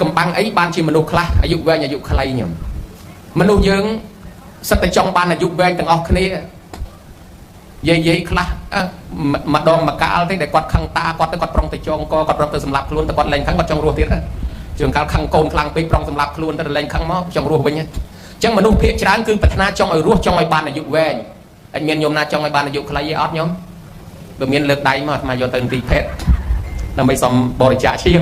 កំបាំងអីបានជាមនុស្សខ្លះអាយុវែងអាយុខ្លីញោមមនុស្សយើងសិតតែចង់បានអាយុវែងទាំងអស់គ្នាយាយខ្លះម្ដងមកកាលទេដែលគាត់ខឹងតាគាត់ទៅគាត់ប្រុងទៅចងកគាត់ប្រុងទៅសម្លាប់ខ្លួនតែគាត់លែងខឹងគាត់ចង់រស់ទៀតជួនកាលខឹងកូនខ្លាំងពេកប្រុងសម្លាប់ខ្លួនតែលែងខឹងមកចង់រស់វិញអញ្ចឹងមនុស្សភាគច្រើនគឺប្រាថ្នាចង់ឲ្យរស់ចង់ឲ្យបានអាយុវែងហើយមានញោមណាចង់ឲ្យបានអាយុខ្លីទេអត់ញោមបើមានលើកដៃមកអាត្មាយកទៅទីភេទដើម្បីសុំបរិច្ចាគឈាម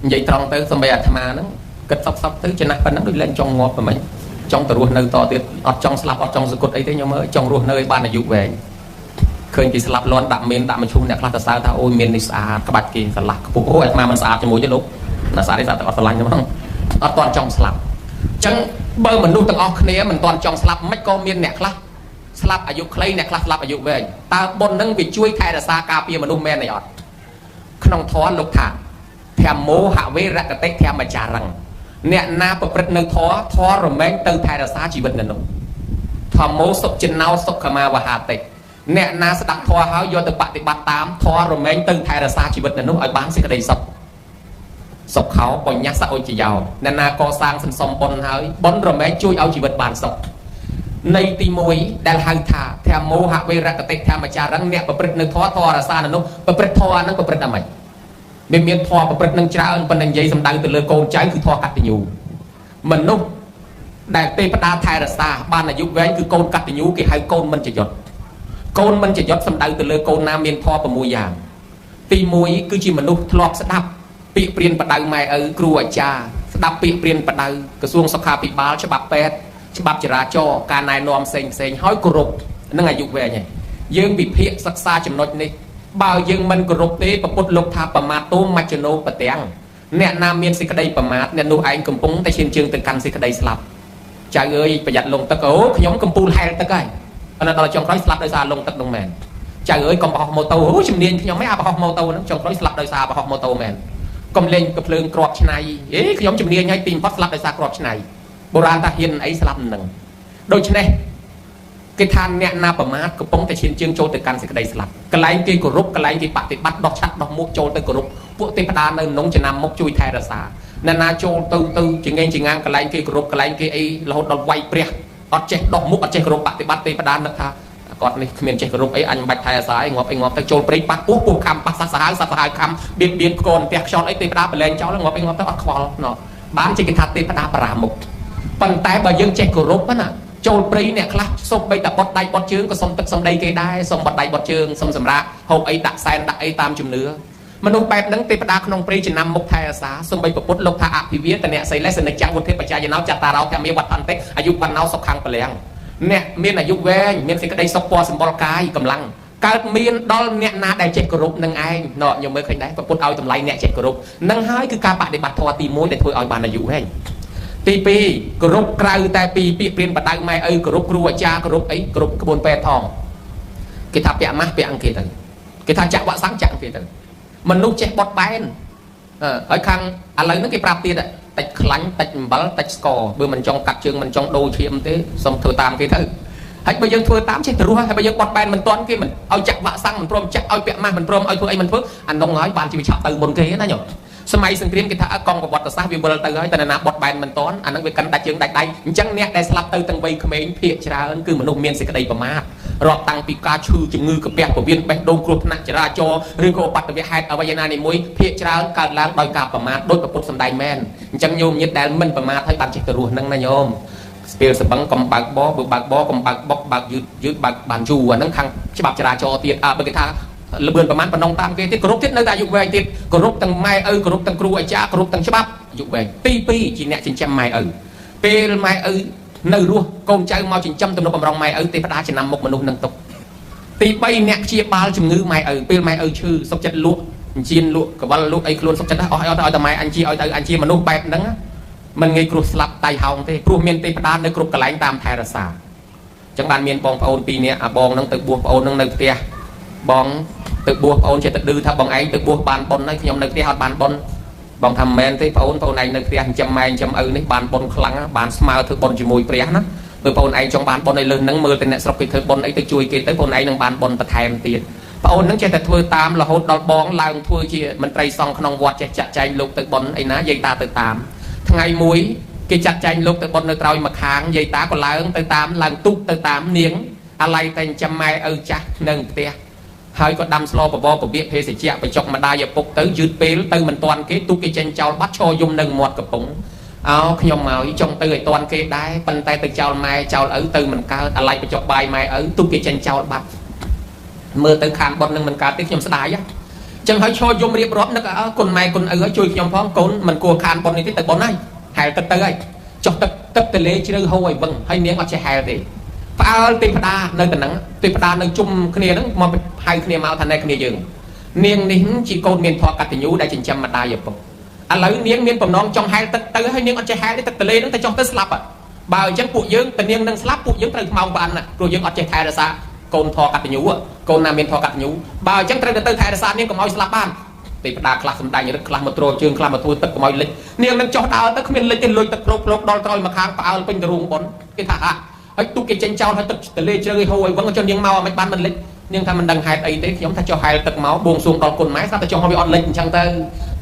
និយាយត្រង់ទៅសំបីអាត្មាហ្នឹងគិតសពទៅចំណាស់ប៉ុណ្ណឹងដូចលែងចង់ងាប់ប្រហែលចង់ទៅរស់នៅតទៀតអត់ចង់ស្លាប់អត់ចង់សគត់អីទេញោមអើយចង់រស់នៅឲ្យបានអាយុវែងឃើញគេស្លាប់លន់ដាក់មានដាក់មឈូសអ្នកខ្លះទៅសើថាអូយមាននេះស្អាតក្បាច់គេស្រឡះខ្ពស់អូអាត្មាមិនស្អាតជាមួយទេលោកណាស្អាតទេស្អាតតែអត់ស្រឡាញ់ហ្មងអត់ទាន់ចង់ស្លាប់អញ្ចឹងបើមនុស្សទាំងអស់គ្នាមិនទាន់ចង់ស្លាប់មិនក៏មានអ្នកខ្លះស្លាប់អាយុខ្លីអ្នកខ្លះស្លាប់អាយុវែងតើបុណ្យនឹងវាជួយថែរក្សាការពារមនុស្សមែនទេអត់ក្នុងធម៌លោកថាធម្មោហវេរកតិធម្មចារឹងអ្នកណាប្រព្រឹត្តនៅធម៌ធម៌រមែងទៅថែរក្សាជីវិតនៅនោះធម្មោសុចិណោសុខមាវហាតិអ្នកណាស្ដាប់ធម៌ហើយយកទៅបប្រតិបត្តិតាមធម៌រមែងទៅថែរក្សាជីវិតនៅនោះឲ្យបានសេចក្តីសុខសុខោបញ្ញសអុជយោអ្នកណាកសាងសន្សំបុណ្យហើយបុណ្យរមែងជួយឲ្យជីវិតបានសុខនៃទី1ដែលហៅថាធម្មោហវេរកតិធម្មចារឹងអ្នកប្រព្រឹត្តនៅធម៌ធម៌រក្សានៅនោះប្រព្រឹត្តធម៌នឹងប្រព្រឹត្តអាម៉េចមានធម៌ប្រព្រឹត្តនឹងច្រើនប៉ុន្តែនិយាយសំដៅទៅលើកូនចៅគឺធម៌កតញ្ញូមនុស្សដែលទេវតាថែរក្សាបានអាយុវែងគឺកូនកតញ្ញូគេហៅកូនមិនចយុតកូនមិនចយុតសំដៅទៅលើកូនណាមានធម៌6យ៉ាងទី1គឺជាមនុស្សធ្លាប់ស្ដាប់ពាក្យព្រានបដៅម៉ែឪគ្រូអាចារ្យស្ដាប់ពាក្យព្រានបដៅក្រសួងសុខាភិបាលច្បាប់ពេទ្យច្បាប់ចរាចរណ៍ការណែនាំផ្សេងផ្សេងហើយគោរពនឹងអាយុវែងហើយយើងវិភាគសិក្សាចំណុចនេះបើយើងមិនគោរពទេពុទ្ធលោកថាប្រមាទោមច្ចនោបទាំងអ្នកណាមានសេចក្តីប្រមាទអ្នកនោះឯងកំពុងតែឈានជើងទៅកាន់សេចក្តីស្លាប់ចៅអើយប្រយ័ត្នលងទឹកអូខ្ញុំកំពូលហែលទឹកហើយប៉ុន្តែដល់ចុងក្រោយស្លាប់ដោយសារលងទឹកនោះមែនចៅអើយកុំបរោះម៉ូតូអូជំនាញខ្ញុំឯងអាបរោះម៉ូតូហ្នឹងចុងក្រោយស្លាប់ដោយសារបរោះម៉ូតូមែនកុំលេងកំភ្លើងគ្រាប់ឆ្នៃអេខ្ញុំជំនាញហើយទីបំផុតស្លាប់ដោយសារគ្រាប់ឆ្នៃបុរាណថាហ៊ានអីស្លាប់នឹងដូច្នេះគេថាអ្នកណាប្រមាទកំពុងតែឈានជើងចូលទៅកាន់សេចក្តីស្លាប់កន្លែងគេគោរពកន្លែងគេបប្រតិបត្តិដោះឆាត់ដោះមួកចូលទៅគោរពពួកទេវតានៅក្នុងចំណាំមុខជួយថែរក្សាអ្នកណាចូលទៅចងេងចងាងកន្លែងគេគោរពកន្លែងគេអីរហូតដល់វាយព្រះអត់ចេះដោះមុខអត់ចេះគោរពបប្រតិបត្តិទេវតានឹកថាគាត់នេះគ្មានចេះគោរពអីអញមិនបាច់ថែរក្សាអីងាប់អីងាប់ទៅចូលព្រៃប៉ះពោះពោះខំប៉ះសះសាហាវសះសាហាវខំបៀតបៀនផ្គរផ្ទះខ្យល់អីទេវតាប្រឡែងចោលងាប់អីងាប់ទៅអត់ខ្វល់ណោះបានជាគេថាទេវតាបរាមុខប៉ុន្តែបើយើងចេះគោរពណាចូលព្រៃអ្នកខ្លះសុំបីតែបត់ដៃបត់ជើងក៏សុំទឹកសុំដីគេដែរសុំបត់ដៃបត់ជើងសុំសម្រាកហូបអីដាក់សែនដាក់អីតាមជំនឿមនុស្សបែបហ្នឹងទេវតាក្នុងព្រៃចំណាំមុខថែអាសាសំបីពុទ្ធលោកថាអភិវាតអ្នកសីលេសនិច្ចវុទ្ធិបច្ចយាណោចតារោធម្មាវត្តន្តិអាយុវណ្ណោសុខੰពលំអ្នកមានអាយុវែងមានសេចក្តីសុខពណ៌សម្បុរកាយកម្លាំងកើតមានដល់អ្នកណាដែលចេះគោរពនឹងឯងណ៎ខ្ញុំមើលឃើញដែរពុទ្ធឲ្យតម្លៃអ្នកចេះគោរពនឹងហើយគឺការបដិបត្តិធម៌ទី1ដែលធ្វើឲ្យបានអាយុវែងទី2គោរពក្រៅតែពីពាក្យព្រានបដៅម៉ែឪគោរពគ្រូអាចារ្យគោរពអីគោរពក្បួនពេទ្យផងគេថាពាក់ម៉ាស់ពាក់អង្គគេទៅគេថាចាក់វ៉ាក់សាំងចាក់អង្គគេទៅមនុស្សចេះបត់បែនហើយខាងឥឡូវហ្នឹងគេប្រាប់ទៀតតិចខ្លាញ់តិចអំបិលតិចស្ករបើមិនចង់កាត់ជើងមិនចង់ដូរឈាមទេសូមធ្វើតាមគេទៅហើយបើយើងធ្វើតាមចេះទៅរស់ហើយបើយើងបត់បែនមិនទាន់គេមិនឲ្យចាក់វ៉ាក់សាំងមិនព្រមចាក់ឲ្យពាក់ម៉ាស់មិនព្រមឲ្យធ្វើអីមិនធ្វើអានោះហើយបានជីវិតឆាប់ទៅមុនគេណាញោមសម័យសង្គ្រាមគេថាកងប្រវត្តិសាស្ត្រវាវិលទៅហើយតែណាបត់បែនមិនតាន់អានឹងវាកិនដាច់ជើងដាច់ដៃអញ្ចឹងអ្នកដែលស្លាប់ទៅទាំងវ័យក្មេងភាគច្រើនគឺមនុស្សមានសេចក្តីប្រមាទរាប់តាំងពីការឈឺជំងឺកាពះពវៀនបេះដូងគ្រោះថ្នាក់ចរាចរណ៍ឬក៏ឧបទ្ទវហេតុអ្វីណានីមួយភាគច្រើនកើតឡើងដោយការប្រមាទដោយពុទ្ធសម្ដែងមែនអញ្ចឹងញោមញាតិដែលមិនប្រមាទហើយបានចេះទៅរស់នឹងណាញោមស្ពេលសបឹងកុំបើកបបើបើកបកុំបើកបុកបើកយឺតយឺតបើកបានយូរអានឹងខាងច្បាប់ចរាចរណ៍ទៀតអើបើគេថាលបឿនប្រមាណប៉ុណ្ណឹងតាមគេទៀតគោរពទៀតនៅតែអាយុវែងទៀតគោរពទាំងម៉ែឪគោរពទាំងគ្រូអាចារ្យគោរពទាំងច្បាប់អាយុវែងទី2ជាអ្នកចិញ្ចឹមម៉ែឪពេលម៉ែឪនៅរស់កូនចៅមកចិញ្ចឹមទំនុកបំរុងម៉ែឪទេវតាចំណាំមុខមនុស្សនឹងទុកទី3អ្នកព្យាបាលជំងឺម៉ែឪពេលម៉ែឪឈឺសុខចិត្តលក់អញ្ជៀនលក់កវលលក់អីខ្លួនសុខចិត្តអស់ឲ្យឲ្យតែម៉ែអញជាឲ្យទៅអញជាមនុស្សបែបហ្នឹងមិនងាយគ្រោះស្លាប់តៃហោងទេព្រោះមានទេវតានៅគ្រប់កន្លែងតាមថែរក្សាអញ្ចឹងបានមានបងប្អូន2នាក់អាបងហ្នឹងទៅបួសប្អូនហ្នឹងនៅផ្ទះបងទៅបួសប្អូនចេះតែឌឺថាបងឯងទៅបួសបានប៉ុនហើយខ្ញុំនៅផ្ទះអត់បានប៉ុនបងថាមិនមែនទេប្អូនប្អូនឯងនៅផ្ទះចិញ្ចឹមម៉ែចិញ្ចឹមឪនេះបានប៉ុនខ្លាំងបានស្មើធ្វើប៉ុនជាមួយព្រះណាបើប្អូនឯងចង់បានប៉ុនឲ្យលើសហ្នឹងមើលតែអ្នកស្រុកគេធ្វើប៉ុនអីទៅជួយគេទៅប្អូនឯងនឹងបានប៉ុនបន្ថែមទៀត ប្អូននឹងចេះតែធ្វើតាមរហូតដល់បងឡើងធ្វើជាមន្ត្រីសង្ឃក្នុងវត្តចេះចាក់ចែងលោកទៅប៉ុនអីណាយាយតាទៅតាមថ្ងៃមួយគេចាត់ចែងលោកទៅប៉ុននៅត្រោយម្ខាងយាយតាក៏ឡើងទៅតាមឡើងទូកទៅតាមនាងអាឡ័យតែចាំម៉ែឪចាស់នៅផ្ទះហើយក៏ដាំស្លបបរពវិភេសជ្ជៈបញ្ចុកម្ដាយឪពុកទៅយឺតពេលទៅមិនទាន់គេទូកគេចេញចោលបាត់ឈរយំនៅមាត់កំពង់អោខ្ញុំមកចង់ទៅឲ្យទាន់គេដែរប៉ុន្តែទៅចោលម៉ែចោលឪទៅមិនកើតអាឡ័យបញ្ចុកបាយម៉ែឪទូកគេចេញចោលបាត់មើលទៅខានបុតនឹងមិនកើតទេខ្ញុំស្ដាយចឹងហើយឈរយំរៀបរាប់នឹកអើគុណម៉ែគុណឪឲ្យជួយខ្ញុំផងកូនមិនគួរខានបុតនេះទេទៅបុតហើយហែលទឹកទៅហើយចុះទឹកទឹកទលេជ្រៅហូរឲ្យវឹងហើយនាងអត់ចេះហែលទេផ្អើលទេវតានៅតំណឹងទេវតានៅជុំគ្នាហ្នឹងមកហៅគ្នាមកថាណែគ្នាយើងនាងនេះជាកូនមានធម៌កតញ្ញូដែលចិញ្ចឹមម្ដាយឪពុកឥឡូវនាងមានបំណងចង់ហែលទឹកទៅហើយនាងអត់ចេះហែលទេទឹកទលេហ្នឹងទៅចុះទៅស្លាប់បើអញ្ចឹងពួកយើងតនាងនឹងស្លាប់ពួកយើងត្រូវខ្មោងប្អិនណាព្រោះយើងអត់ចេះថែរក្សាកូនធម៌កតញ្ញូកូនណាមានធម៌កតញ្ញូបើអញ្ចឹងត្រូវទៅថែរក្សានាងកុំឲ្យស្លាប់បានទេវតាខ្លះសំដែងរឹកខ្លះមកទ្រជើងខ្លះមកធ្វើទឹកកុំឲ្យលិចនាងនឹងចុះដើរទៅគ្មានលិចទេលុយទឹកភ្លោកភ្លោកដល់ក្រោយមកខាងផ្អើលពេញទៅរូងប៉ុនគេថាហាហើយទូកគេចេញចោលហើយទឹកទលេជ្រៅឲ្យហូរឲ្យវឹងចុះនាងមកឲ្យមិនបានមិនលិចនាងថាមិនដឹងហេតុអីទេខ្ញុំថាចុះហែលទឹកមកបួងសួងដល់គុណម៉ែស្រាប់តែចុះមកវាអត់លិចអញ្ចឹងទៅ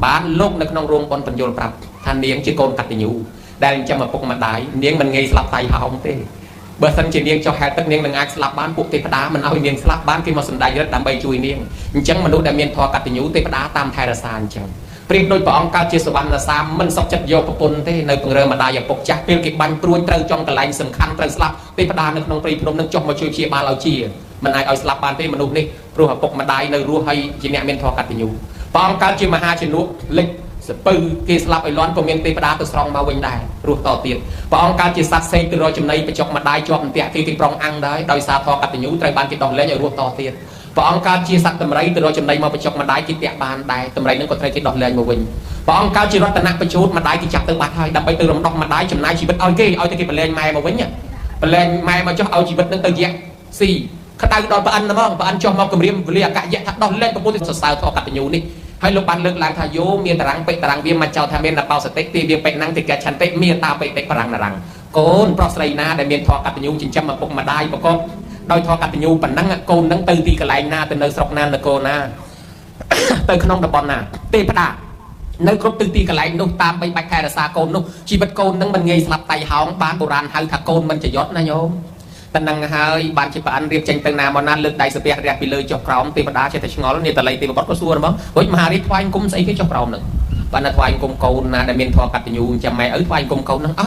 បានលោកនៅក្នុងរោងប៉ុនបញ្យលប្រាប់ថានាងជាកូនកតញ្ញូដែលចិញ្ចឹមឪពុកម្ដាយនាងមិនងាយស្លាប់តៃហោងទេបើសិនជានាងចុះហែលទឹកនាងនឹងអាចស្លាប់បានពួកទេវតាមិនឲ្យនាងស្លាប់បានគេមកសម្ដែងរិទ្ធដើម្បីជួយនាងអញ្ចឹងមនុស្សដែលមានធម៌កតញ្ញូទេវតាតាមថែរក្សាអញ្ចឹងប្រៀបដូចព្រះអង្គកើតជាសវណ្ណសាមមិនសុខចិត្តយកប្រពន្ធទេនៅពង្រើម្ដាយឪពុកចាស់ពេលគេបាញ់ព្រួយត្រូវចំកន្លែងសំខាន់ត្រូវស្លាប់ទេវតានៅក្នុងព្រៃភ្នំនឹងចុះមកជួយព្យាបាលឲ្យជាមិនអាចឲ្យស្លាប់បានទេមនុស្សនេះព្រោះឪពុកម្ដាយនៅរស់ហើយជាអ្នកមានធម៌កតញ្ញូព្រះអង្គកើតជាមហាជនកលិចសពៅគេស្លាប់ឲ្យលន់ក៏មានទេវតាទៅស្រង់មកវិញដែររស់តទៀតព្រះអង្គកើតជាសត្វសេកទៅរកចំណីបញ្ចុកម្ដាយជាប់អន្ទាក់គេគេប្រងអាំងដែរដោយសារធម៌កតញ្ញូត្រូវបានគេដោះលែងឲ្យរស់តទៀតព្រះអង្គកើតជាសត្វតម្រៃទៅរកចំណីមកបញ្ចុកម្ដាយគេតាក់បានដែរតម្រៃនឹងក៏ត្រូវគេដោះលែងមកវិញព្រះអង្គកើតជារតនបញ្ជូតម្ដាយគេចាប់ទៅបាត់ហើយដើម្បីទៅរំដោះម្ដាយចំណាយជីវិតឲ្យគេឲ្យទៅគេប្រឡែងម៉ែមកវិញប្រឡែងម៉ែមកចុះឲ្យជីវិតនឹងទៅយៈស៊ីក្តៅដល់ប្អិនហ្មងប្អិនចុះមកគម្រាមវលីអកយៈថាដោះលែងប្រពន្ធសរសើរធម៌កតញ្ញូនេះហើយលោកបានលើកឡើងថាយោមានតារាងបិតារាងវាមកចោលថាមានបោសតិទីវាបិណាំងតិកឆន្តិមានតាបិតិបរាំងនរាំងកូនប្រុសស្រីណាដែលមានធម៌កតញ្ញូចិញ្ចឹមឪពុកម្ដាយប្រកបដោយធម៌កតញ្ញូប៉ុណ្ណឹងកូននឹងទៅទីកន្លែងណាទៅនៅស្រុកណានគរណាទៅក្នុងតំបន់ណាទេវតានៅគ្រប់ទិសទីកន្លែងនោះតាមបីបាច់ថែរក្សាកូននោះជីវិតកូននឹងមិនងាយស្លាប់តៃហោងបានបុរាណហៅថាកូនមិនចយត់ណាញោមតែនឹងហើយបានជាប្អិនរៀបចេញទៅណាមកណាលើកដៃសាពះរះពីលើចុះក្រោមទេវតាចេះតែឆ្ងល់នេះតល័យទេវបុត្រក៏សួរហ្មងរួចមហារាជថ្វាយគុំស្អីគេចុះក្រោមនឹងបានថ្វាយគុំកូនណាដែលមានធម៌កតញ្ញូចាំម៉ែឪថ្វាយគុំកូនហ្នឹងអ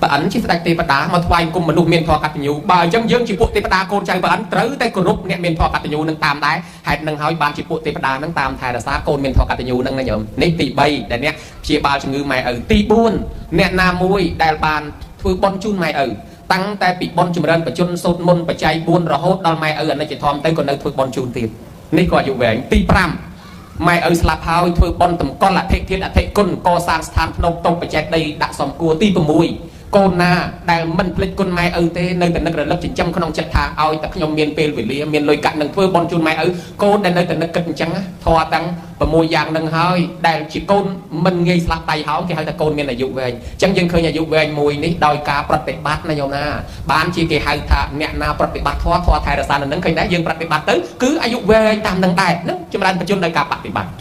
ប្អិនជាស្ដេចទេវតាមកថ្វាយគុំមនុស្សមានធម៌កតញ្ញូបើអញ្ចឹងយើងជាពួកទេវតាកូនចៅប្អិនត្រូវតែគោរពអ្នកមានធម៌កតញ្ញូនឹងតាមដែរហេតុនឹងហើយបានជាពួកទេវតានឹងតាមថែរក្សាកូនមានធម៌កតញ្ញូនឹងណាញោមនេះទី3ដែលអ្នកព្យាបាលជំងឺម៉ែឪទី4អ្នកណាមួយដែលបានធ្វើបុណ្យជូនម៉ែឪតាំងតែពីបុណ្យចម្រើនបជនសូត្រមន្តបច្ច័យ4រហូតដល់ម៉ែឪអនិច្ចធម៌ទៅក៏នៅធ្វើបុណ្យជូនទៀតនេះក៏អាយុវែងទី5ម៉ែឪស្លាប់ហើយធ្វើបុណ្យតម្កល់អធិធាតុអធិគុណកសាងស្ថានភ្នំតូបបច្ចេកដីដាក់សំគួរទី6កូនណាដែលមិនភ្លេចគុណម៉ែឪទេនៅតែនឹករលឹកចិញ្ចឹមក្នុងចិត្តថាឲ្យតែខ្ញុំមានពេលវេលាមានលុយកាក់នឹងធ្វើបុណ្យជូនម៉ែឪកូនដែលនៅតែនឹកគិតអញ្ចឹងធေါ်តាំង6យ៉ាងនឹងហើយដែលជាកូនមិនងាយស្លាប់តៃហោងគេហៅថាកូនមានអាយុវែងអញ្ចឹងយើងឃើញអាយុវែងមួយនេះដោយការប្រតិបត្តិណាញោមណាបានជាគេហៅថាអ្នកណាប្រតិបត្តិធម៌ធម៌ថែរក្សានៅនឹងឃើញដែរយើងប្រតិបត្តិទៅគឺអាយុវែងតាមនឹងដែរនឹងចម្រើនបច្ចុប្បន្នដោយការបប្រតិបត្តិ